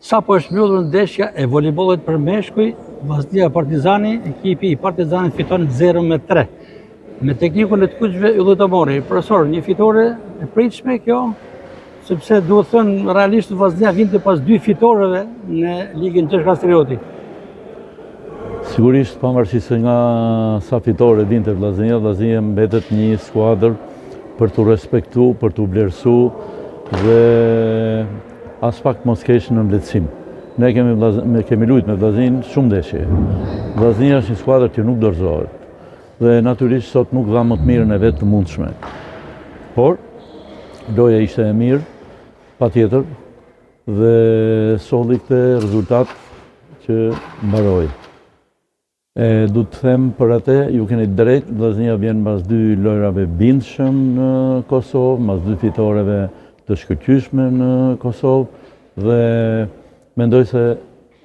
Sapo është mbyllur ndeshja e volejbollit për meshkuj, Vllaznia Partizani, ekipi i Partizanit fiton 0 me 3. Me teknikun e të kuqve Ylli Tomorri. Profesor, një fitore e pritshme kjo, sepse duhet thënë realisht Vllaznia vinte pas dy fitoreve në Ligën Gjergj Kastrioti. Sigurisht, pavarësisht se nga sa fitore vinte Vllaznia, Vllaznia mbetet një skuadër për t'u respektu, për t'u vlerësu dhe Aspak mos kesh nënvlerësim. Ne kemi me kemi lujt me Vllazninë shumë ndeshje. Vllaznia është një skuadër që nuk dorëzohet. Dhe natyrisht sot nuk dha më të mirën e vet të mundshme. Por loja ishte e mirë, patjetër, dhe solli këtë rezultat që mbaroi. E du të them për atë, ju keni drejt, Vllaznia vjen mbas dy lojrave bindshëm në Kosovë, mbas dy fitoreve të shkëlqyeshme në Kosovë dhe mendoj se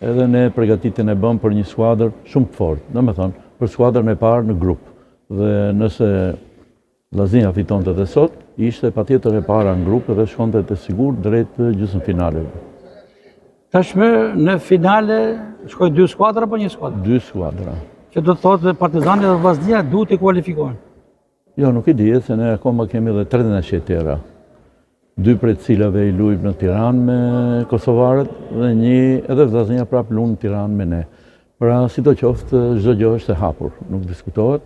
edhe ne përgatitjen e bëmë për një skuadër shumë të fortë, domethënë për skuadrën e parë në grup. Dhe nëse Vllaznia fitonte dhe sot, ishte patjetër e para në grup dhe shkonte të sigurt drejt gjysmëfinaleve. Tashmë në finale shkojnë dy skuadra apo një skuadër? Dy skuadra. Që do të thotë dhe Partizani dhe Vllaznia duhet të kualifikohen. Jo, nuk i dihet se ne akoma kemi edhe tre ndeshje tjera. Dy prej të cilave i luajmë në Tiranë me kosovarët dhe një edhe Vllaznia prapë luan në Tiranë me ne. Pra, sidoqoftë, çdo gjë është e hapur, nuk diskutohet.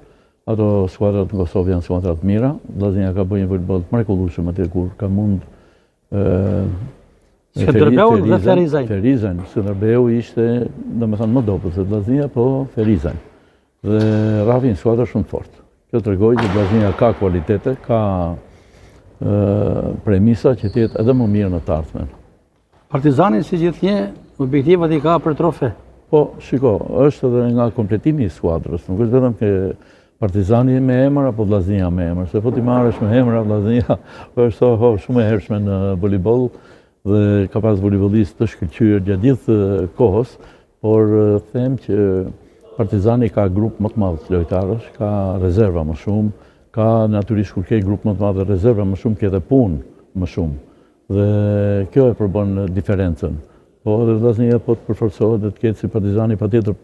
Ato skuadrat në Kosovë janë skuadra të mira. Vllaznia ka bërë një volejboll të mrekullueshëm atje kur ka mund Skënderbeun dhe Ferizajn. Ferizajn, Skënderbeu ishte, domethënë, më dobët se Vllaznia, po Ferizajn. Dhe rrahi një skuadër shumë të fortë. Kjo tregoi që Vllaznia ka kualitete, ka premisa që të jetë edhe më mirë në të ardhmen. Partizani si gjithnjë objektivat i ka për trofe. Po, shiko, është edhe nga kompletimi i skuadrës, nuk është vetëm ke Partizani me emër apo Vllaznia me emër, se po t'i marrësh me emra Vllaznia është ho, shumë e hershme në volejboll dhe ka pas volejbollistë të shkëlqyer gjatë gjithë kohës, por them që Partizani ka grup më të madh të lojtarësh, ka rezerva më shumë, ka natyrisht kur ke grup më të madh dhe rezerva më shumë, ke edhe punë më shumë. Dhe kjo e përbën diferencën. Po edhe Vllaznia po të përforcohet dhe të ketë si Partizani patjetër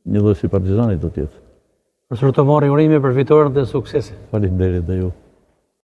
një lloj si Partizani do të jetë. Profesor Tomorri, urime për fitoren dhe suksese. Faleminderit dhe ju.